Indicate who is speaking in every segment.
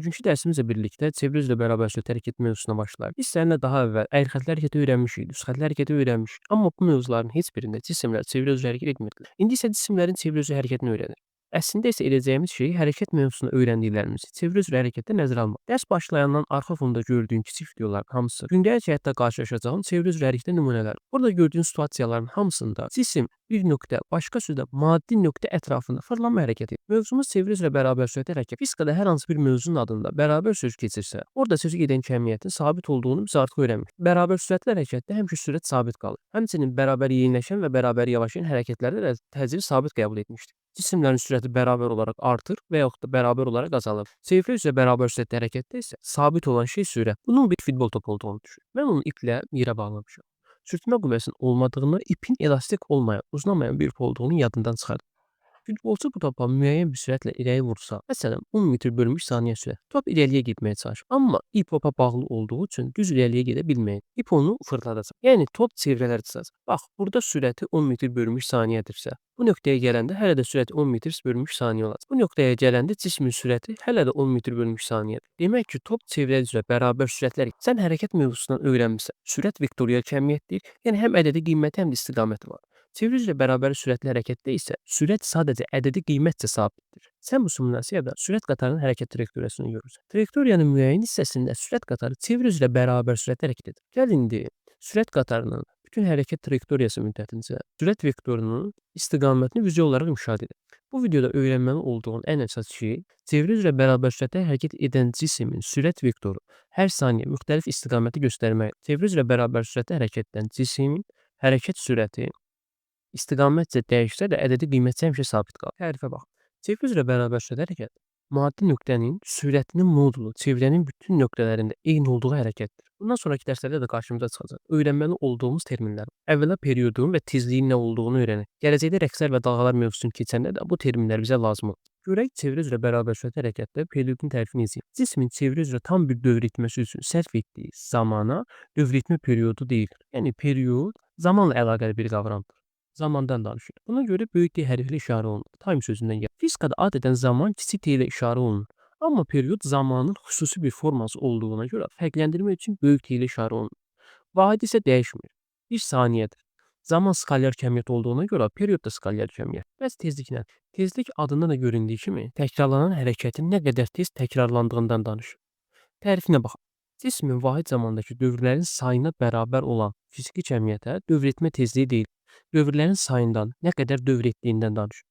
Speaker 1: Bugünkü dərsimizlə birlikdə çevrə üzrə bərabər sürətli hərəkət mövzusuna başlayırıq. Biz səninlə daha əvvəl əyri xəttli hərəkəti öyrənmişik, düz xəttli hərəkəti öyrənmişik. Amma bu mövzuların heç birində cisimlər çevrə üzrə hərəkət etmirdilər. İndi isə cisimlərin çevrə üzrə hərəkətini öyrənirik. Əslində isə edəcəyimiz şey hərəkət mövzusunda öyrəndiklərimizi çevrə üzrə hərəkətdə nəzərə almaq. Dərs başlayandan arxa fonda gördüyün kiçik videoların hamısı gündəlik həyatda qarşılaşacağın çevrə üzrə hərəkətə nümunələr. Burada gördüyün situasiyaların hamısında cisim bir nöqtə, başqa sözlə maddi nöqtə ətrafında fırlanma hərəkəti. Mövzumuz çevrə üzrə bərabər sürətli hərəkət. Fizikada hər hansı bir mövzunun adında bərabər söz keçirsə, orada sözü gedən kəmiyyətin sabit olduğunu biz artıq öyrənmişik. Bərabər sürətli hərəkətdə həmişə sürət sabit qalır. Həmçinin bərabər yeniləşən və bərabər yavaşlayan hərəkətlərdə də təcili sabit qəbul etmişdik. Cisimlərin sürəti bərabər olaraq artır və yaxud da bərabər olaraq azalır. Çevrə üzrə bərabər sürətli hərəkətdə isə sabit olan şey sürət. Bunun bir futbol topu olduğunu düşün. Mən onu iplə yerə bağlamışam. Sürtünmə qüvvəsinin olmadığını, ipin elastik olmayan, uzanmayan bir ip olduğunu yadından çıxart. Futbolçu bu topa müəyyən bir sürətlə irəli vursa, məsələn 10 metr bölünmüş saniyə sürət, top irəliyə getməyə çalışır. Amma ip topa bağlı olduğu üçün düz irəliyə gedə bilməyəcək. İp onu fırladacaq. Yəni top çevrələr cızacaq. Bax, burada sürəti 10 metr bölünmüş saniyədirsə, bu nöqtəyə gələndə hələ də sürət 10 metr bölünmüş saniyə olacaq. Bu nöqtəyə gələndə cismin sürəti hələ də 10 metr bölünmüş saniyədir. Demək ki, top çevrə üzrə bərabər sürətlər. Sən hərəkət mövzusundan öyrənmisən. Sürət vektorial kəmiyyətdir. Yəni həm ədədi qiyməti, həm də istiqaməti var. Çevrə üzrə bərabər sürətli hərəkətdə isə sürət sadəcə ədədi qiymətcə sabitdir. Sən bu simulyasiyada sürət qatarının hərəkət trayektoriyasını görürsən. Trayektoriyanın müəyyən hissəsində sürət qatarı çevrə üzrə bərabər sürətlə hərəkət edir. Gəl indi sürət qatarının bütün hərəkət trayektoriyası müddətincə sürət vektorunun istiqamətini vizual olaraq müşahidə edək. Bu videoda öyrənməli olduğun ən əsas şey çevrə üzrə bərabər sürətlə hərəkət edən cismin sürət vektoru hər saniyə müxtəlif istiqaməti göstərməkdir. Çevrə üzrə bərabər sürətlə hərəkət edən cismin hərəkət sürəti istiqamətcə dəyişsə də ədədi qiymətcə həmişə sabit qalır. Tərifə bax. Çevrə üzrə bərabər sürətli hərəkət maddi nöqtənin sürətinin modulu çevrənin bütün nöqtələrində eyni olduğu hərəkətdir. Bundan sonraki dərslərdə də qarşımıza çıxacaq. Öyrənməli olduğumuz terminlər. Əvvəla periodun və tezliyin nə olduğunu öyrənək. Gələcəkdə rəqslər və dalğalar mövzusunu keçəndə də bu terminlər bizə lazım olur. Görək çevrə üzrə bərabər sürətli hərəkətdə periodun tərifini necə? Cismin çevrə üzrə tam bir dövr etməsi üçün sərf etdiyi zamana dövr etmə periodu deyilir. Yəni period zamanla əlaqəli bir qavramdır. Zamandan danışır. Buna görə böyük D hərfi ilə işarə olunur. Time sözündən gəlir. Fizikada adətən zaman kiçik T ilə işarə olunur. Amma period zamanın xüsusi bir forması olduğuna görə fərqləndirmək üçün böyük T ilə işarə olunur. Vahidi isə dəyişmir. Bir saniyədir. Zaman skalyar kəmiyyət olduğuna görə period da skalyar kəmiyyət. Bəs tezlik nə? Tezlik adından da göründüyü kimi təkrarlanan hərəkətin nə qədər tez təkrarlandığından danışır. Tərifinə baxaq. Cismin vahid zamandakı dövrlərin sayına bərabər olan fiziki kəmiyyətə dövr etmə tezliyi deyilir. Dövrlərin sayından, nə qədər dövr etdiyindən danışır.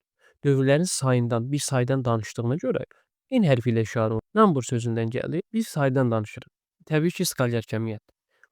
Speaker 1: Dövrlərin sayından, bir saydan danışdığına görə N hərfi ilə işarə olunur. Number sözündən gəlir, bir saydan danışırıq. Təbii ki, skalyar kəmiyyət.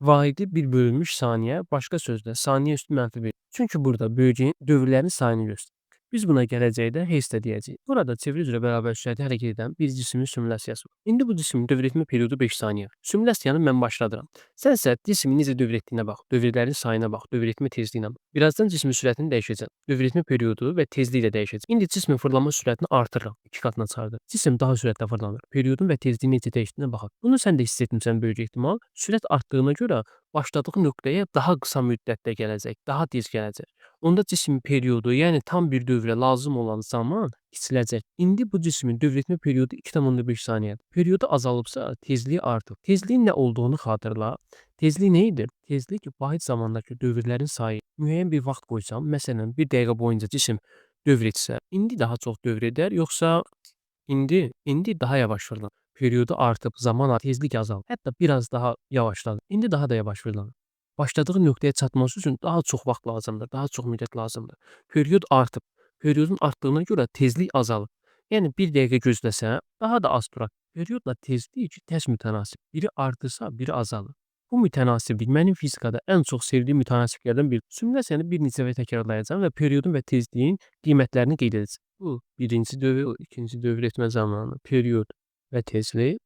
Speaker 1: Vahidi 1 bölünmüş saniyə, başqa sözlə saniyə üstü mənfi 1. Çünki burada böyük N dövrlərin sayını göstərir. Biz buna gələcəkdə Hertz də deyəcəyik. Burada çevrə üzrə bərabər sürətli hərəkət edən bir cismin simulyasiyası var. İndi bu cismin dövr etmə periodu 5 saniyə. Simulyasiyanı mən başladıram. Sən isə cismin necə dövr etdiyinə bax, dövrlərin sayına bax, dövr etmə tezliyinə bax. Birazdan cismin sürətini dəyişəcəm. Dövr etmə periodu və tezliyi də dəyişəcək. İndi cismin fırlanma sürətini artırıram. 2 qatına çıxardım. Cisim daha sürətlə fırlanır. Periodun və tezliyin necə dəyişdiyinə baxaq. Bunu sən də hiss etmisən böyük ehtimal. Sürət artdığına görə başladığı nöqtəyə daha qısa müddətdə gələcək, daha tez gələcək. Onda cismin periodu, yəni tam bir dövrə lazım olan zaman kiçiləcək. İndi bu cismin dövr etmə periodu 2,5 saniyədir. Periodu azalıbsa, tezliyi artıb. Tezliyin nə olduğunu xatırla. Tezlik nə idi? Tezlik vahid zamandakı dövrlərin sayı. Müəyyən bir vaxt qoysam, məsələn, bir dəqiqə boyunca cisim dövr etsə, indi daha çox dövr edər, yoxsa indi daha yavaş fırlanır. Periodu artıb, zaman tezlik azalır. Hətta biraz daha yavaşlanır. İndi daha da yavaş fırlanır. Başladığı nöqtəyə çatması üçün daha çox vaxt lazımdır, daha çox müddət lazımdır. Period artıb. Periodun artdığına görə tezlik azalır. Yəni bir dəqiqə gözləsə, daha da az durar. Periodla tezlik tərs mütənasib. Biri artırsa, biri azalır. Bu mütənasiblik mənim fizikada ən çox sevdiyim mütənasibliklərdən biridir. Simulyasiyanı bir neçə dəfə təkrarlayacağam və periodun və tezliyin qiymətlərini qeyd edəcəm. Bu birinci dövr, ikinci dövr etmə zamanı period və tezlik.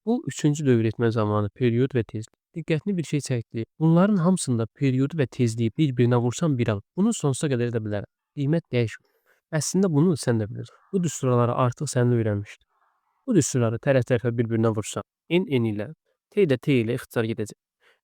Speaker 1: Bu üçüncü dövr etmə zamanı period və tezlik. Diqqətini bir şey çəkdi. Bunların hamısında periodu və tezliyi bir-birinə vursam bir al. Bunu sonsuza qədər edə bilərəm. Qiymət dəyişmir. Əslində bunu sən də bilirsən. Bu düsturları artıq sən də öyrənmişdin. Bu düsturları tərəf-tərəfə bir-birinə vursam, N N ilə, T də T ilə ixtisar gedəcək.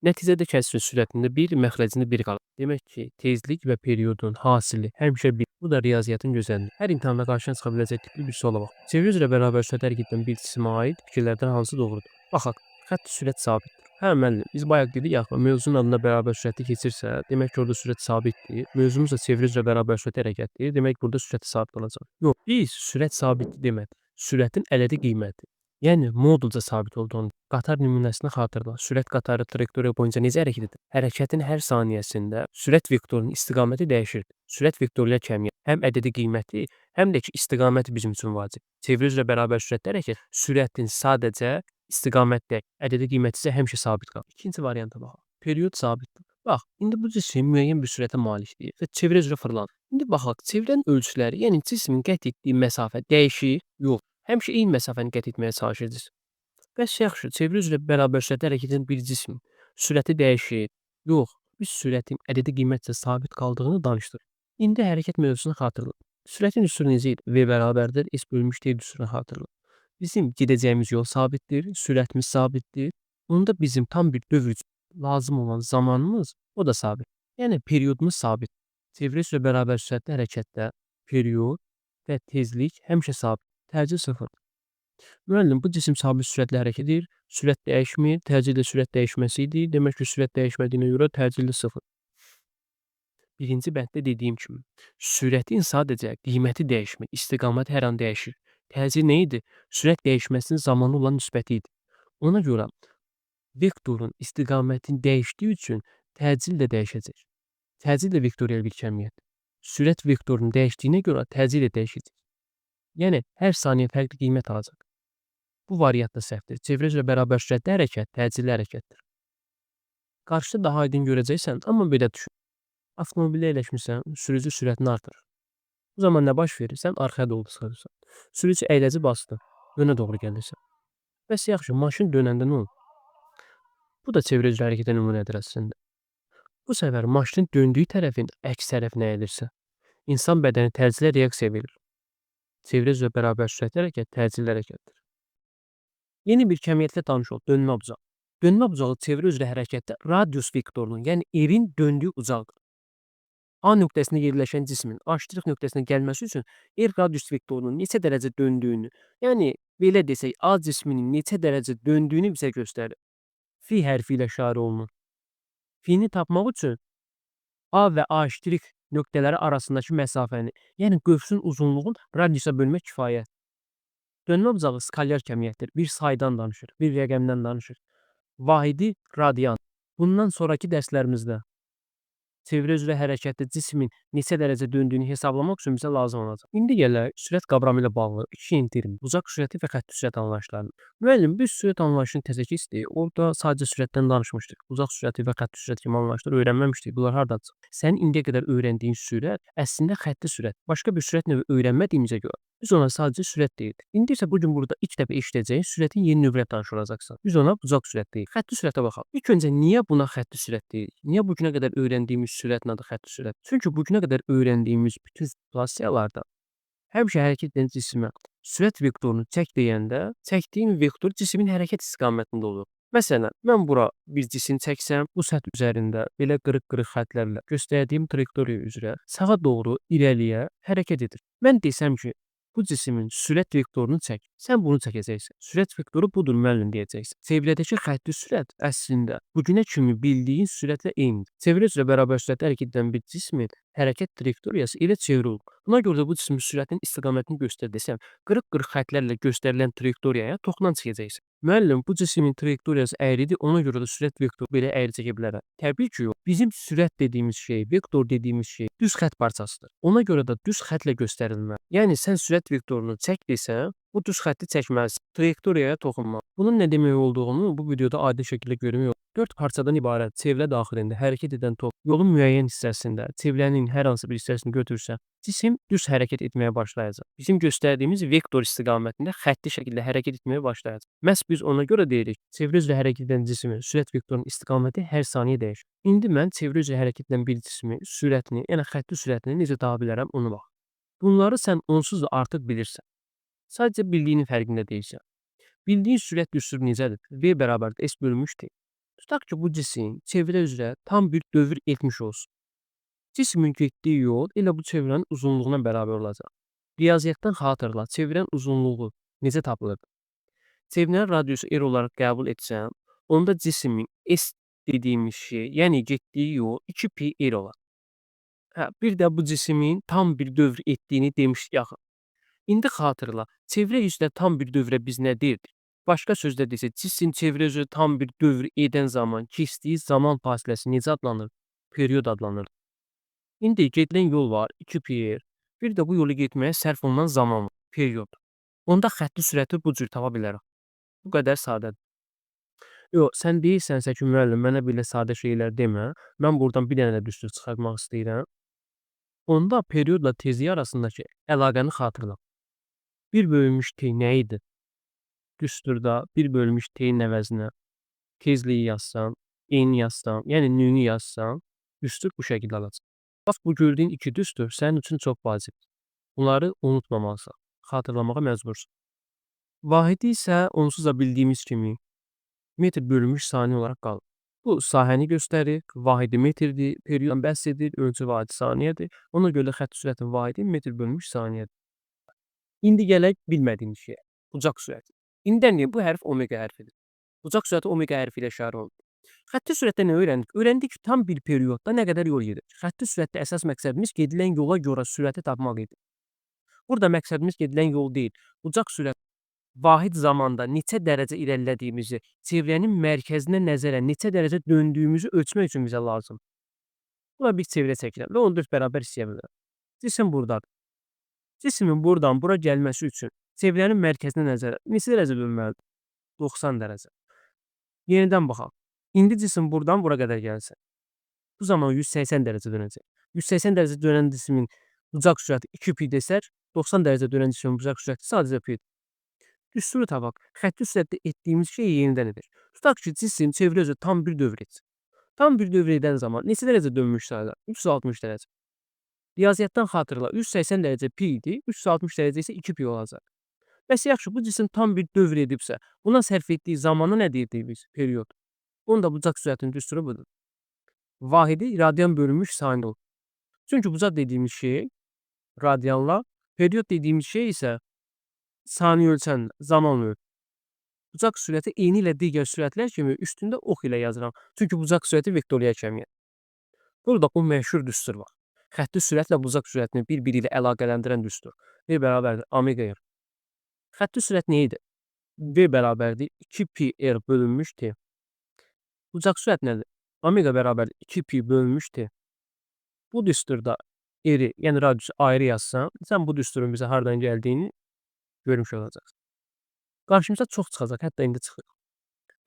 Speaker 1: Nəticədə kəsirin sürətində 1, məxrəcində 1 qalır. Demək ki, tezlik və periodun hasili həmişə 1. Bu da riyaziyyatın gözəlliyi. Hər imtahanda qarşına çıxa biləcək tipli bir suala bax. Çevrə üzrə bərabər sürətlə hərəkət edən bir cisimə aid fikirlərdən hansı doğrudur? Baxaq, xətti sürət sabitdir. Hə, müəllim, biz bayaq dedik axı, mövzunun adına bərabər sürətli keçirsə, demək ki, orada sürət sabitdir. Mövzumuz da çevrə üzrə bərabər sürətli hərəkətdir. Demək burada sürət sabit olacaq. Yox, biz sürət sabitdir demədik. Sürətin ədədi qiyməti. Yəni modulca sabit olduğunu. Qatar nümunəsini xatırla. Sürət qatarı trayektoriya boyunca necə hərəkət edir? Hərəkətin hər saniyəsində sürət vektorunun istiqaməti dəyişirdi. Sürət vektoruyla kəmiyyət həm ədədi qiyməti, həm də ki istiqaməti bizim üçün vacib. Çevrə üzrə bərabər sürətli hərəkət sürətin sadəcə istiqamət deyil, ədədi qiyməti isə həmişə sabit qalır. İkinci varianta baxaq. Period sabitdir. Bax, indi bu cisim müəyyən bir sürətə malikdir və çevrə üzrə fırlanır. İndi baxaq, çevrənin ölçüləri, yəni cismin qət etdiyi məsafə dəyişir? Yox. Həmişə eyni məsafəni qət etməyə çalışır cisim. Bəs yaxşı, çevrə üzrə bərabər sürətlə hərəkət edən bir cismin sürəti dəyişir? Yox. Biz sürətin ədədi qiymətcə sabit qaldığını danışdıq. İndi hərəkət mövzusunu xatırla. Sürətin düsturu necə idi? V bərabərdir S bölünmüş T düsturunu xatırla. Bizim gedəcəyimiz yol sabitdir, sürətimiz sabitdir. Onda bizim tam bir dövr üçün lazım olan zamanımız o da sabit. Yəni periodumuz sabit. Çevrə üzrə bərabər sürətli hərəkətdə period və tezlik həmişə sabit. Təcil sıfırdır. Müəllim, bu cisim sabit sürətlə hərəkət edir. Sürət dəyişmir. Təcil də sürət dəyişməsi idi. Demək ki, sürət dəyişmədiyinə görə təcil də sıfır. Birinci bənddə dediyim kimi, sürətin sadəcə qiyməti dəyişmir, istiqaməti hər an dəyişir. Təcil nə idi? Sürət dəyişməsinin zamanı olan nisbəti idi. Ona görə vektorun istiqamətini dəyişdiyi üçün təcil də dəyişəcək. Təcil də vektorial bir kəmiyyətdir. Sürət vektorunun dəyişdiyinə görə təcil də dəyişəcək. Yəni hər saniyə fərqli qiymət alacaq. Bu variant da səhvdir. Çevrə üzrə bərabər sürətli hərəkət təcilli hərəkətdir. Qarşıda daha aydın görəcəksən, amma belə düşün. Avtomobildə əyləşmisən, sürücü sürətini artırır. Bu zaman nə baş verir? Sən arxaya doğru sıxırsan. Sürücü əyləci basdı, önə doğru gəlirsən. Bəs yaxşı, maşın dönəndə nə olur? Bu da çevrə üzrə hərəkətə nümunədir əslində. Bu səfər maşının döndüyü tərəfin əks tərəfinə əyilirsən. İnsan bədəni təcillə reaksiya verir. Çevrə üzrə bərabər sürətli hərəkət təcilli hərəkətdir. Yeni bir kəmiyyətlə tanış ol, dönmə bucağı. Dönmə bucağı çevrə üzrə hərəkətdə radius vektorunun, yəni R-in döndüyü bucaqdır. A nöqtəsində yerləşən cismin A ştrix nöqtəsinə gəlməsi üçün R radius vektorunun neçə dərəcə döndüyünü, yəni belə desək A cisminin neçə dərəcə döndüyünü bizə göstərir. Fi hərfi ilə işarə olunur. Fini tapmaq üçün A və A ştrix nöqtələri arasındakı məsafəni, yəni qövsün uzunluğunu radiusa bölmək kifayətdir. Dönmə bucağı skalyar kəmiyyətdir. Bir saydan danışır, bir rəqəmdən danışır. Vahidi radian. Bundan sonraki dərslərimizdə çevrə üzrə hərəkətdə cismin neçə dərəcə döndüyünü hesablamaq üçün bizə lazım olacaq. İndi gələk sürət qavramı ilə bağlı iki yeni termin: bucaq sürəti və xətti sürət anlayışlarına. Müəllim, biz sürət anlayışını təzə keçdik. Orada sadəcə sürətdən danışmışdıq. Bucaq sürəti və xətti sürət kimi anlayışlar öyrənməmişdik. Bunlar hardan çıxdı? Sənin indiyə qədər öyrəndiyin sürət əslində xətti sürət. Başqa bir sürət növü öyrənmədiyimizə görə biz ona sadəcə sürət deyirdik. İndi isə bu gün burada ilk dəfə eşidəcəyin sürətin yeni növünə tanış olacaqsan. Biz ona bucaq sürət deyirik. Xətti sürətə baxaq. İlk öncə niyə buna xətti sürət deyirik? Niyə bu günə qədər öyrəndiyimiz sürətin adı xətti sürət? Çünki bu günə qədər öyrəndiyimiz bütün situasiyalarda həmişə hərəkət edən cisimə sürət vektorunu çək deyəndə, çəkdiyim vektor cismin hərəkət istiqamətində olur. Məsələn, mən bura bir cisim çəksəm, bu səth üzərində belə qırıq-qırıq xətlərlə göstərdiyim trayektoriya üzrə sağa doğru irəliyə hərəkət edir. Mən desəm ki, bu cismin sürət vektorunu çək. Sən bunu çəkəcəksən. Sürət vektoru budur müəllim deyəcəksən. Çevrədəki xətti sürət əslində bu günə kimi bildiyin sürətlə eynidir. Çevrə üzrə bərabər sürətlə hərəkət edən bir cismin hərəkət trayektoriyası elə çevrə olur. Buna görə də bu cismin sürətinin istiqamətini göstər desəm, qırıq-qırıq xətlərlə göstərilən trayektoriyaya toxunan çəkəcəksən. Müəllim, bu cismin trayektoriyası əyridir, ona görə də sürət vektoru belə əyri çəkə bilərəm. Təbii ki, yox. Bizim sürət dediyimiz şey, vektor dediyimiz şey düz xətt parçasıdır. Ona görə də düz xəttlə göstərilməli. Yəni sən sürət vektorunu çək desən, bu düz xətti çəkməlisən. Trayektoriyaya toxunma. Bunun nə demək olduğunu bu videoda aydın şəkildə görmək olar. 4 parçadan ibarət çevrə daxilində hərəkət edən top yolun müəyyən hissəsində çevrənin hər hansı bir hissəsini götürsə, cisim düz hərəkət etməyə başlayacaq. Bizim göstərdiyimiz vektor istiqamətində xətti şəkildə hərəkət etməyə başlayacaq. Məhz biz ona görə deyirik, çevrə üzrə hərəkət edən cismin sürət vektorunun istiqaməti hər saniyə dəyişir. İndi mən çevrə üzrə hərəkət edən bir cismin sürətini, yəni xətti sürətini necə tapa bilərəm onu bax. Bunları sən onsuz da artıq bilirsən. Sadəcə bildiyinin fərqində deyilsən. Bildiyin sürət düsturu necədir? V bərabərdir S bölünmüş T. Tutaq ki, bu cisim çevrə üzrə tam bir dövr etmiş olsun. Cismin getdiyi yol elə bu çevrənin uzunluğuna bərabər olacaq. Riyaziyyatdan xatırla, çevrənin uzunluğu necə tapılır? Çevrənin radiusu R olaraq qəbul etsəm, onda cismin S dediyimiz şey, yəni getdiyi yol 2 pi R olar. Hə, bir də bu cismin tam bir dövr etdiyini demişdik axı. İndi xatırla, çevrə üzrə tam bir dövrə biz nə deyirdik? Başqa sözlə desək, cisim çevrə üzrə tam bir dövr edən zaman keçdiyi zaman fasiləsi necə adlanır? Period adlanır. İndi gedilən yol var, 2 pi R. Bir də bu yolu getməyə sərf olunan zaman var, period. Onda xətti sürəti bu cür tapa bilərəm. Bu qədər sadədir. Yox, sən deyirsənsə ki, müəllim, mənə belə sadə şeylər demə, mən buradan bir dənə də düstur çıxartmaq istəyirəm. Onda periodla tezlik arasındakı əlaqəni xatırla. 1 bölünmüş t nə idi? Düsturda 1 bölünmüş t-nin əvəzinə tezliyi yazsam, n yazsam, yəni nü-nü yazsam, düstur bu şəkildə alacaq. Bax, bu gördüyün iki düstur sənin üçün çox vacibdir. Bunları unutmamalısan, xatırlamağa məcbursan. Vahidi isə onsuz da bildiyimiz kimi metr bölünmüş saniyə olaraq qalır. Bu sahəni göstərir, vahidi metrdir, perioddan bəhs edir, ölçü vahidi saniyədir. Ona görə də xətti sürətin vahidi metr bölünmüş saniyədir. İndi gələk bilmədiyimiz şeyə, bucaq sürəti. İndidən deyim, bu hərf omega hərfidir. Bucaq sürəti omega hərfi ilə işarə olunur. Xətti sürətdə nə öyrəndik? Öyrəndik ki, tam bir periodda nə qədər yol gedir. Xətti sürətdə əsas məqsədimiz gedilən yola görə sürəti tapmaq idi. Burada məqsədimiz gedilən yol deyil. Bucaq sürəti vahid zamanda neçə dərəcə irəlilədiyimizi, çevrənin mərkəzinə nəzərən neçə dərəcə döndüyümüzü ölçmək üçün bizə lazım. Buna bir çevrə çəkirəm və 14 bərabər hissəyə bölürəm. Cisim buradadır. Cismin buradan bura gəlməsi üçün çevrənin mərkəzinə nəzərən neçə dərəcə dönməlidir? 90 dərəcə. Yenidən baxaq. İndi cisim buradan bura qədər gəlsin. Bu zaman 180 dərəcə dönəcək. 180 dərəcə dönən cismin bucaq sürəti 2 pi desək, 90 dərəcə dönən cismin bucaq sürəti sadəcə pi. Düsturu tapaq. Xətti sürətdə etdiyimiz şeyi yenidən edək. Tutaq ki, cisim çevrə üzrə tam bir dövr etsin. Tam bir dövr edən zaman neçə dərəcə dönmüş sayılır? 360 dərəcə. Riyaziyyatdan xatırla, 180 dərəcə pi idi, 360 dərəcə isə 2 pi olacaq. Bəs yaxşı, bu cisim tam bir dövr edibsə, buna sərf etdiyi zamanı nə deyirdik biz? Period. Onda bucaq sürətinin düsturu budur. Vahidi radian bölünmüş saniyə olur. Çünki bucaq dediyimiz şey radianla, period dediyimiz şey isə saniyə ölçən zamanla ölçülür. Bucaq sürəti eyni ilə digər sürətlər kimi üstündə ox ilə yazıram. Çünki bucaq sürəti vektorial kəmiyyət. Burada o məşhur düstur var. Xətti sürətlə bucaq sürətini bir-biri ilə əlaqələndirən düstur. V bərabərdir omega r. Xətti sürət nə idi? V bərabərdir 2 pi r bölünmüş t. Bucaq sürət nədir? Omega bərabərdir 2 pi bölünmüş t. Bu düsturda r-i, yəni radiusu ayrı yazsam, sən bu düsturun bizə hardan gəldiyini görmüş olacaqsan. Qarşımıza çox çıxacaq, hətta indi çıxır.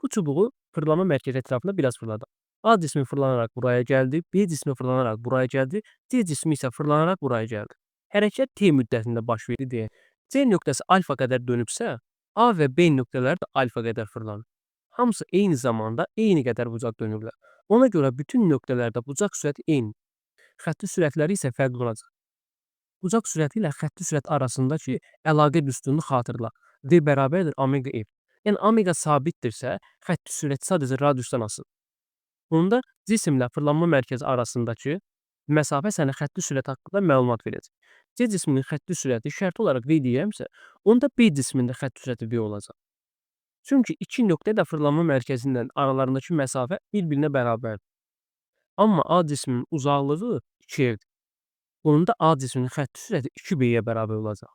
Speaker 1: Bu çubuğu fırlanma mərkəzi ətrafında biraz fırladaq. A cismi fırlanaraq buraya gəldi, B cismi fırlanaraq buraya gəldi, C cismi isə fırlanaraq buraya gəldi. Hərəkət T müddətində baş verdi deyə. C nöqtəsi alfa qədər dönübsə, A və B nöqtələri də alfa qədər fırlanır. Hamısı eyni zamanda eyni qədər bucaq dönürlər. Ona görə bütün nöqtələrdə bucaq sürəti eyni. Xətti sürətləri isə fərqli olacaq. Bucaq sürəti ilə xətti sürət arasındakı əlaqə düsturunu xatırla. V bərabərdir omega r. Yəni omega sabitdirsə, xətti sürət sadəcə radiusdan asılıdır. Onda cisimlə fırlanma mərkəzi arasındakı məsafə sənə xətti sürət haqqında məlumat verəcək. C cisminin xətti sürəti şərti olaraq V deyirəmsə, onda B cisminin də xətti sürəti V olacaq. Çünki iki nöqtə də fırlanma mərkəzindən aralarındakı məsafə bir-birinə bərabərdir. Amma A cisminin uzaqlığı 2R-dir. Bunun da A cisminin xətti sürəti 2B-yə bərabər olacaq.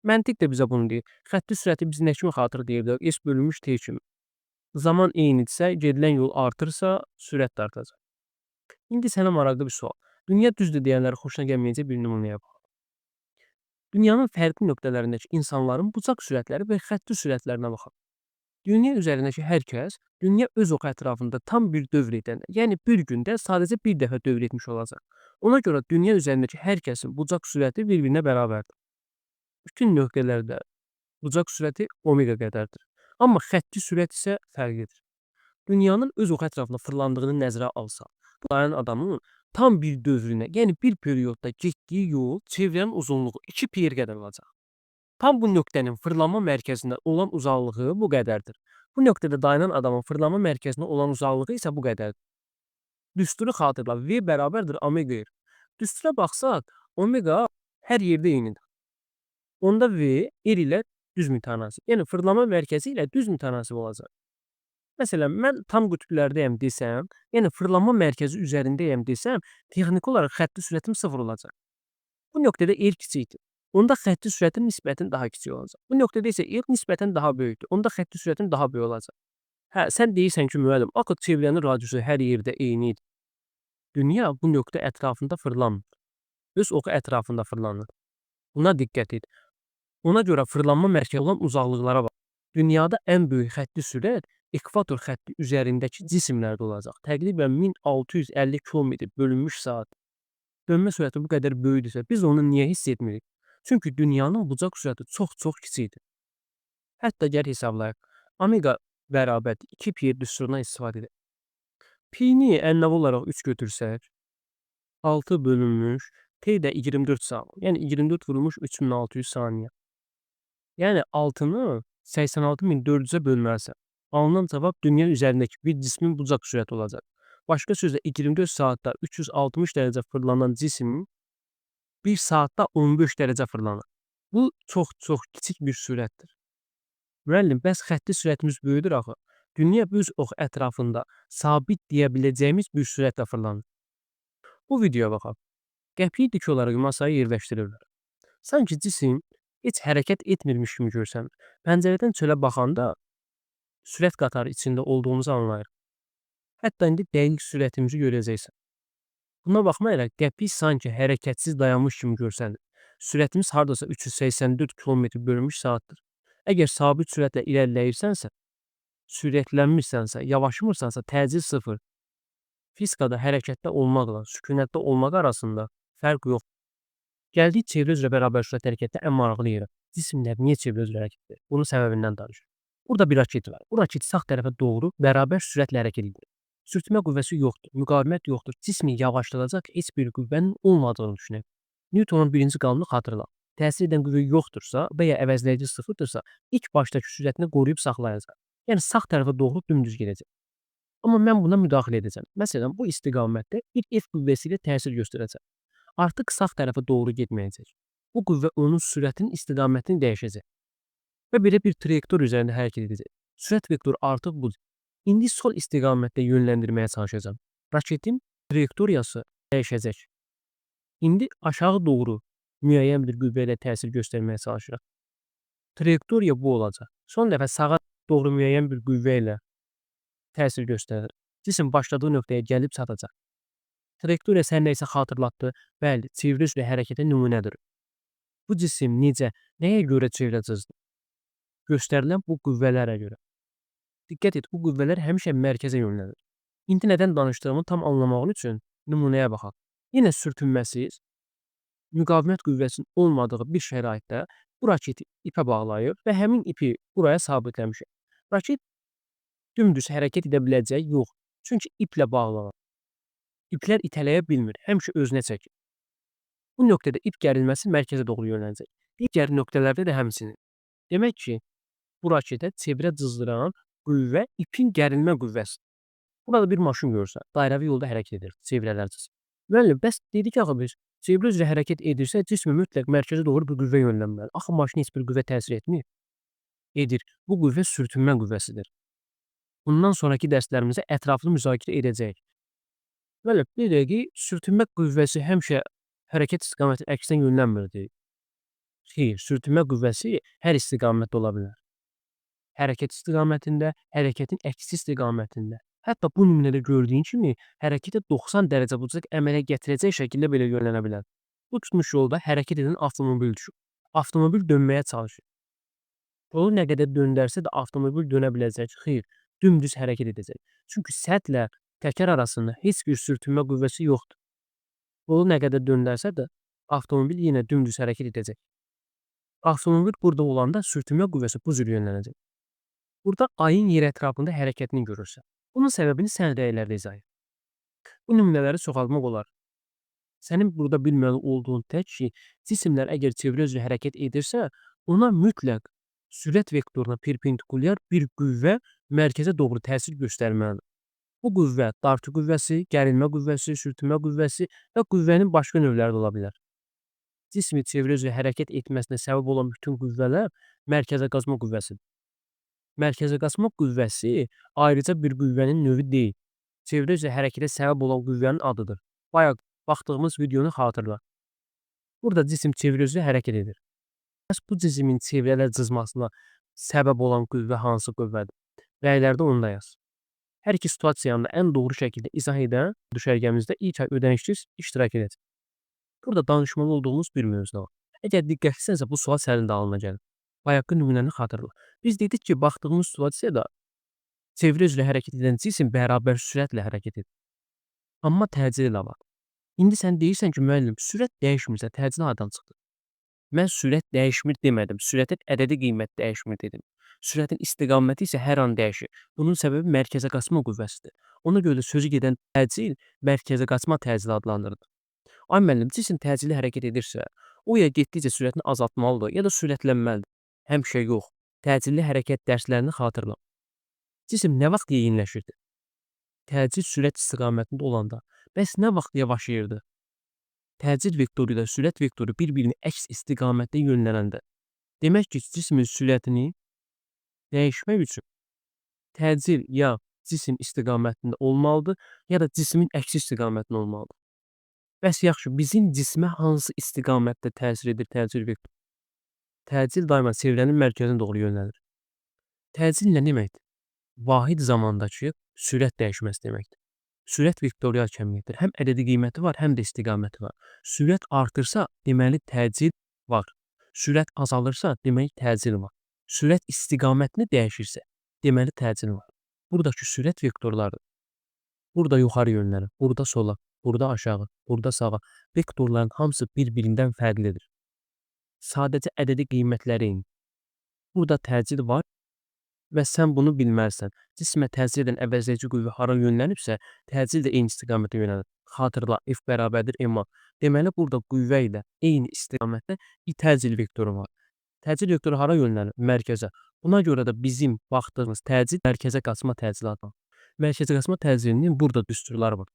Speaker 1: Məntiq də bizə bunu deyir. Xətti sürəti biz nə kimi xatırlaya bilərik? S bölünmüş T kimi. Zaman eynidirsə, gedilən yol artırsa, sürət də artacaq. İndi sənə maraqlı bir sual. Dünya düzdür deyənlərə xoşuna gəlməyəcək bir nümunəyə bax. Dünyanın fərqli nöqtələrindəki insanların bucaq sürətləri və xətti sürətlərinə baxaq. Dünya üzərindəki hər kəs dünya öz oxu ətrafında tam bir dövr edəndə, yəni bir gündə sadəcə bir dəfə dövr etmiş olacaq. Ona görə dünya üzərindəki hər kəsin bucaq sürəti bir-birinə bərabərdir. Bütün nöqtələrdə bucaq sürəti omega qədərdir. Amma xətti sürət isə fərqlidir. Dünyanın öz oxu ətrafında fırlandığını nəzərə alsaq, bu dayanan adamın tam bir dövrünə, yəni bir periodda getdiyi yol çevrənin uzunluğu 2 pi r qədər olacaq. Tam bu nöqtənin fırlanma mərkəzindən olan uzaqlığı bu qədərdir. Bu nöqtədə dayanan adamın fırlanma mərkəzinə olan uzaqlığı isə bu qədərdir. Düsturu xatırla, V bərabərdir omega R. Düstura baxsaq, omega hər yerdə eynidir. Onda V R ilə düz mütənasib, yəni fırlanma mərkəzi ilə düz mütənasib olacaq. Məsələn, mən tam qütblərdəyəm desəm, yəni fırlanma mərkəzi üzərindəyəm desəm, texniki olaraq xətti sürətim 0 olacaq. Bu nöqtədə R kiçikdir. Onda xətti sürətim nisbətən daha kiçik olacaq. Bu nöqtədə isə R nisbətən daha böyükdür. Onda xətti sürətim daha böyük olacaq. Hə, sən deyirsən ki, müəllim, axı çevrənin radiusu hər yerdə eynidir. Dünya bu nöqtə ətrafında fırlanmır. Öz oxu ətrafında fırlanır. Buna diqqət et. Ona görə fırlanma mərkəzi olan uzaqlıqlara bax. Dünyada ən böyük xətti sürət ekvator xətti üzərindəki cisimlərdə olacaq. Təqribən 1650 km bölünmüş saat. Dönmə sürəti bu qədər böyükdürsə, biz onu niyə hiss etmirik? Çünki dünyanın bucaq sürəti çox-çox kiçikdir. Hətta gəl hesablayaq. Omega bərabərdir 2 pi düsturundan istifadə edək. Pi-ni ənənəvi olaraq 3 götürsək, 6 bölünmüş, T də 24 saniyə. Yəni 24 vurulmuş 3600 saniyə. Yəni 6-nı 86400-ə bölməlisən. Alınan cavab dünya üzərindəki bir cismin bucaq sürəti olacaq. Başqa sözlə 24 saatda 360 dərəcə fırlanan cisim 1 saatda 15 dərəcə fırlanır. Bu çox-çox kiçik bir sürətdir. Müəllim, bəs xətti sürətimiz böyükdür axı. Dünya öz oxu ətrafında sabit deyə biləcəyimiz bir sürətlə fırlanır. Bu videoya baxaq. Qəpiyi dik olaraq masaya yerləşdirirlər. Sanki cisim heç hərəkət etmirmiş kimi görsənir. Pəncərədən çölə baxanda sürət qatarı içində olduğumuzu anlayırıq. Hətta indi dəqiq sürətimizi görəcəksən. Buna baxmayaraq qəpik sanki hərəkətsiz dayanmış kimi görsənir. Sürətimiz hardasa 384 km bölünmüş saatdır. Əgər sabit sürətlə irəliləyirsənsə, sürətlənmirsənsə, yavaşımırsansa təcil sıfır. Fizikada hərəkətdə olmaqla sükunətdə olmaq arasında fərq yoxdur. Gəldik çevrə üzrə bərabər sürət hərəkətdə ən maraqlı yerə. Cisimlər niyə çevrə üzrə hərəkət edir? Bunun səbəbindən danışır. Burada bir raket var. Bu raket sağ tərəfə doğru bərabər sürətlə hərəkət edir. Sürtünmə qüvvəsi yoxdur, müqavimət yoxdur. Cismi yavaşladacaq heç bir qüvvənin olmadığını düşünək. Newtonun birinci qanunu xatırla. Təsir edən qüvvə yoxdursa və ya əvəzləyici sıfırdırsa, ilk başdakı sürətini qoruyub saxlayacaq. Yəni sağ tərəfə doğru dümdüz gedəcək. Amma mən buna müdaxilə edəcəm. Məsələn, bu istiqamətdə bir F qüvvəsi ilə təsir göstərəcəm. Artıq sağ tərəfə doğru getməyəcək. Bu qüvvə onun sürətinin istiqamətini dəyişəcək. Və belə bir trayektor üzərində hərəkət edəcək. Sürət vektoru artıq budur. İndi sol istiqamətdə yönləndirməyə çalışacağam. Raketin trayektoriyası dəyişəcək. İndi aşağı doğru müəyyən bir qüvvə ilə təsir göstərməyə çalışırıq. Trayektoriya bu olacaq. Son dəfə sağa doğru müəyyən bir qüvvə ilə təsir göstərir. Cisim başladığı nöqtəyə gəlib çatacaq. Trayektoriya sənə nə isə xatırlatdı. Bəli, çevrə üzrə hərəkətə nümunədir. Bu cisim necə, nəyə görə çevrə cızdı? Göstərilən bu qüvvələrə görə. Diqqət et, bu qüvvələr həmişə mərkəzə yönlənir. İndi nədən danışdığımı tam anlamağın üçün nümunəyə baxaq. Yenə sürtünməsiz, müqavimət qüvvəsinin olmadığı bir şəraitdə bu raketi ipə bağlayır və həmin ipi buraya sabitləmişik. Raket dümdüz hərəkət edə biləcək? Yox. Çünki iplə bağlanır. İplər itələyə bilmir, həmişə özünə çəkir. Bu nöqtədə ip gərilməsi mərkəzə doğru yönlənəcək. Digər nöqtələrdə də həmçinin. Demək ki, bu raketə çevrə cızdıran qüvvə ipin gərilmə qüvvəsidir. Burada bir maşın görürsən, dairəvi yolda hərəkət edir, çevrələr cızır. Müəllim, bəs dedik axı biz, çevrə üzrə hərəkət edirsə, cismi mütləq mərkəzə doğru bir qüvvə yönlənməlidir. Axı maşına heç bir qüvvə təsir etmir. Edir. Bu qüvvə sürtünmə qüvvəsidir. Bundan sonraki dərslərimizdə ətraflı müzakirə edəcəyik. Müəllim, bir dəqiqə, sürtünmə qüvvəsi həmişə hərəkət istiqamətinin əksinə yönlənmirdi. Xeyr, sürtünmə qüvvəsi hər istiqamətdə ola bilər. Hərəkət istiqamətində, hərəkətin əksi istiqamətində. Hətta bu nümunədə gördüyün kimi hərəkətə 90 dərəcə bucaq əmələ gətirəcək şəkildə belə yönlənə bilər. Bu tutmuş yolda hərəkət edən avtomobil düşür. Avtomobil dönməyə çalışır. Yolu nə qədər döndərsə də avtomobil dönə biləcək. Xeyr, dümdüz hərəkət edəcək. Çünki səthlə təkər arasında heç bir sürtünmə qüvvəsi yoxdur. Yolu nə qədər döndərsə də avtomobil yenə dümdüz hərəkət edəcək. Avtomobil burada olanda sürtünmə qüvvəsi bu cür yönlənəcək. Burada ayın yer ətrafında hərəkətini görürsən. Bunun səbəbini sən rəylərdə izah et. Bu nümunələri çoxaltmaq olar. Sənin burada bilməli olduğun tək şey, cisimlər əgər çevrə üzrə hərəkət edirsə, ona mütləq Sürət vektoruna perpendikulyar bir qüvvə mərkəzə doğru təsir göstərməlidir. Bu qüvvə dartı qüvvəsi, gərilmə qüvvəsi, sürtünmə qüvvəsi və qüvvənin başqa növləri də ola bilər. Cismi çevrə üzrə hərəkət etməsinə səbəb olan bütün qüvvələr mərkəzə qaçma qüvvəsidir. Mərkəzə qaçma qüvvəsi ayrıca bir qüvvənin növü deyil. Çevrə üzrə hərəkətə səbəb olan qüvvənin adıdır. Bayaq baxdığımız videonu xatırla. Burada cisim çevrə üzrə hərəkət edir. Bəs bu cismin çevrələr cızmasına səbəb olan qüvvə hansı qüvvədir? Rəylərdə onu da yaz. Hər iki situasiyanı da ən doğru şəkildə izah edən düşərgəmizdə ilk ay ödənişsiz iştirak edəcək. Burada danışmalı olduğumuz bir mövzu var. Əgər diqqətlisənsə bu sual sənin də ağlına gəlir. Bayaqkı nümunəni xatırla. Biz dedik ki, baxdığımız situasiyada çevrə üzrə hərəkət edən cisim bərabər sürətlə hərəkət edir. Amma təcili də var. İndi sən deyirsən ki, müəllim, sürət dəyişmirsə təcili hardan çıxdı? Mən sürət dəyişmir demədim. Sürətin ədədi qiymət dəyişmir dedim. Sürətin istiqaməti isə hər an dəyişir. Bunun səbəbi mərkəzə qaçma qüvvəsidir. Ona görə də sözü gedən təcil mərkəzə qaçma təcili adlandırılır. Ay müəllim, cisim təcili hərəkət edirsə, o ya getdikcə sürətini azaltmalıdır, ya da sürətlənməlidir. Həmişə yox. Təcilli hərəkət dərslərini xatırla. Cisim nə vaxt yeyinləşirdi? Təcil sürət istiqamətində olanda. Bəs nə vaxt yavaşlayırdı? Təcil vektoru ilə sürət vektoru bir-birini əks istiqamətdə yönlənəndə. Demək ki, cismin sürətini dəyişmək üçün təcil ya cisim istiqamətində olmalıdır, ya da cismin əksi istiqamətində olmalıdır. Bəs yaxşı, bizim cismə hansı istiqamətdə təsir edir təcil vektoru? Təcil daima çevrənin mərkəzinə doğru yönləlir. Təcil nə deməkdir? Vahid zamandakı sürət dəyişməsi deməkdir. Sürət vektorial kəmiyyətdir. Həm ədədi qiyməti var, həm də istiqaməti var. Sürət artırsa, deməli təcil var. Sürət azalırsa, demək təcil var. Sürət istiqamətini dəyişirsə, deməli təcil var. Buradakı sürət vektorları burada yuxarı yönlənir, burada sola, burada aşağı, burada sağa. Vektorların hamısı bir-birindən fərqlidir. Sadəcə ədədi qiymətləri eynidir. Burada təcil var və sən bunu bilməlisən. Cismə təsir edən əvəzləyici qüvvə hara yönlənibsə, təcil də eyni istiqamətə yönəlir. Xatırla, F bərabərdir MA. Deməli, burada qüvvə ilə eyni istiqamətdə təcil vektoru var. Təcil vektoru hara yönlənir? Mərkəzə. Buna görə də bizim baxdığımız təcil mərkəzə qaçma təcili adlanır. Mərkəzə qaçma təcilinin burada düsturları var.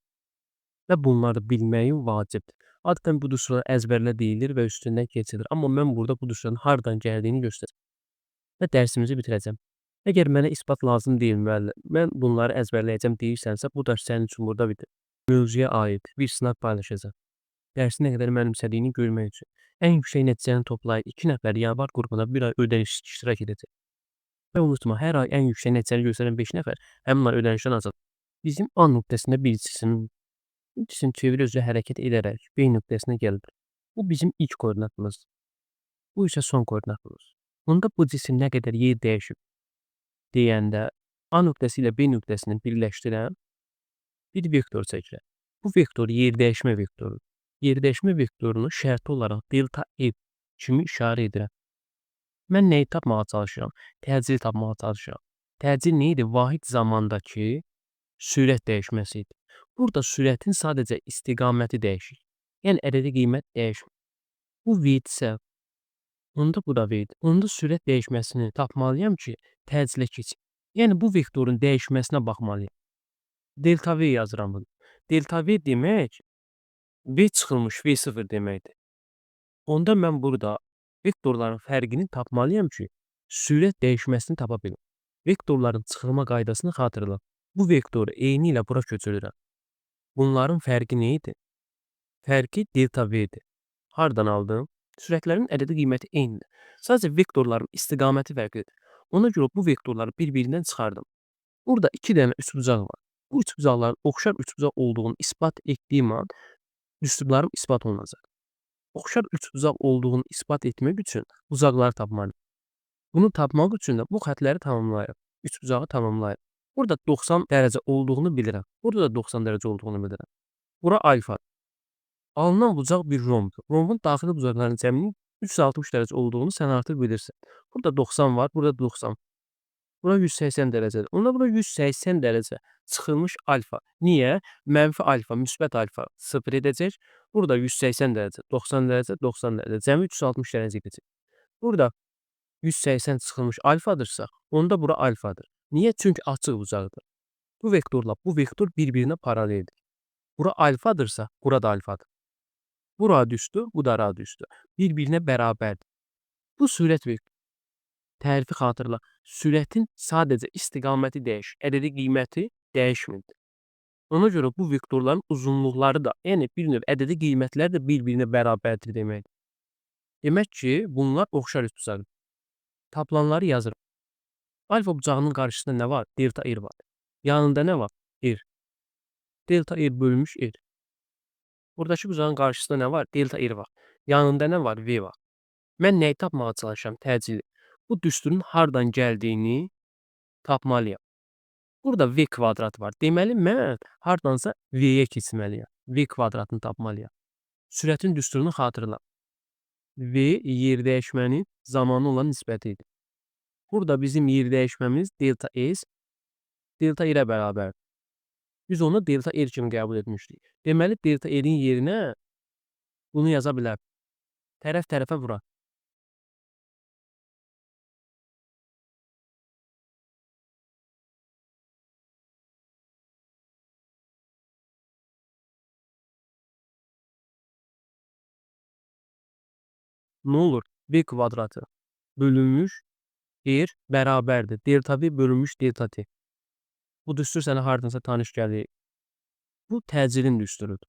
Speaker 1: Və bunları bilməyin vacibdir. Adətən bu düsturlar əzbərlə deyilir və üstündən keçilir. Amma mən burada bu düsturların hardan gəldiyini göstərəcəm. Və dərsimizi bitirəcəm. Əgər mənə isbat lazım deyil müəllim, mən bunları əzbərləyəcəm deyirsənsə, bu dərs sənin üçün burada bitir. Mövzuya aid bir sınaq paylaşacağam. Dərsi nə qədər mənimsədiyini görmək üçün. Ən yüksək nəticəni toplayıb 2 nəfər yanvar qrupuna bir ay ödənişsiz iştirak edəcək. Və unutma, hər ay ən yüksək nəticəni göstərən 5 nəfər həmin ay ödənişdən azad. Bizim A nöqtəsində bir cisim çevrə üzrə hərəkət edərək B nöqtəsinə gəlir. Bu bizim ilk koordinatımızdır. Bu isə son koordinatımız. Onda bu cisim nə qədər yer dəyişib deyəndə A nöqtəsi ilə B nöqtəsini birləşdirən bir vektor çəkirəm. Bu vektor yer dəyişmə vektorudur. Yer dəyişmə vektorunu şərti olaraq delta F kimi işarə edirəm. Mən nəyi tapmağa çalışıram? Təcili tapmağa çalışıram. Təcil nə idi? Vahid zamandakı sürət dəyişməsi idi. Burada sürətin sadəcə istiqaməti dəyişir. Yəni ədədi qiymət dəyişmir. Bu V isə, onda bu da V-dir. Onda sürət dəyişməsini tapmalıyam ki, təcilə keçim. Yəni bu vektorun dəyişməsinə baxmalıyam. Delta V yazıram bunu. Delta V demək V çıxılmış V0 deməkdir. Onda mən burada vektorların fərqini tapmalıyam ki, sürət dəyişməsini tapa bilim. Vektorların çıxılma qaydasını xatırla. Bu vektoru eyni ilə bura köçürürəm. Bunların fərqi nə idi? Fərqi delta V-dir. Hardan aldım? Sürətlərin ədədi qiyməti eynidir. Sadəcə vektorların istiqaməti fərqlidir. Ona görə bu vektorları bir-birindən çıxardım. Burada 2 dənə üçbucaq var. Bu üçbucaqların oxşar üçbucaq olduğunu isbat etdiyim an düsturlarım isbat olunacaq. Oxşar üçbucaq olduğunu isbat etmək üçün bucaqları tapmalıyam. Bunu tapmaq üçün də bu xətləri tamamlayıram. Üçbucağı tamamlayıram. Burada 90 dərəcə olduğunu bilirəm. Burada da 90 dərəcə olduğunu bilirəm. Bura alfa. Alınan bucaq bir rombdur. Rombun daxili bucaqlarının cəminin 360 dərəcə olduğunu sən artıq bilirsən. Burada 90 var, burada 90. Bura 180 dərəcədir. Onda bura 180 dərəcə çıxılmış alfa. Niyə? Mənfi alfa, müsbət alfa 0 edəcək. Burada 180 dərəcə, 90 dərəcə, 90 dərəcə. Cəmi 360 dərəcə edəcək. Burada 180 çıxılmış alfadırsa, onda bura alfadır. Niyə? Çünki açıq bucaqdır. Bu vektorla bu vektor bir-birinə paraleldir. Bura alfadırsa, bura da alfadır. Bu radiusdur, bu da radiusdur. Bir-birinə bərabərdir. Bu sürət vektoru. Tərifi xatırla. Sürətin sadəcə istiqaməti dəyişir, ədədi qiyməti dəyişmir. Ona görə bu vektorların uzunluqları da, yəni bir növ ədədi qiymətləri də bir-birinə bərabərdir deməkdir. Demək ki, bunlar oxşar üçbucaqdır. Tapılanları yazıram. Alfa bucağının qarşısında nə var? Delta R var. Yanında nə var? R. Delta R bölünmüş R. Buradakı bucağın qarşısında nə var? Delta R var. Yanında nə var? V var. Mən nəyi tapmağa çalışıram? Təcili. Bu düsturun hardan gəldiyini tapmalıyam. Burada V kvadrat var. Deməli, mən hardansa V-yə keçməliyəm. V kvadratını tapmalıyam. Sürətin düsturunu xatırla. V yerdəyişmənin zamanı olan nisbəti idi. Burada bizim yerdəyişməmiz delta S delta R-ə bərabərdir. Biz onu delta R kimi qəbul etmişdik. Deməli, delta R-in yerinə bunu yaza bilərəm. Tərəf tərəfə vuraq. Nə olur? V kvadratı bölünmüş R bərabərdir. Delta V bölünmüş delta T. Bu düstur sənə hardansa tanış gəlir. Bu təcilin düsturudur.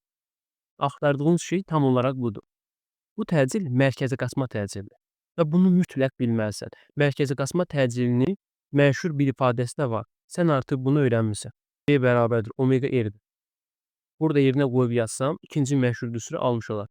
Speaker 1: Axtardığınız şey tam olaraq budur. Bu təcil mərkəzi qaçma təcilidir. Və bunu mütləq bilməlisən. Mərkəzi qaçma təcilinin məşhur bir ifadəsi də var. Sən artıq bunu öyrənmisən. V bərabərdir omega R-dir. Burada yerinə qoyub yazsam, ikinci məşhur düsturu almış olar.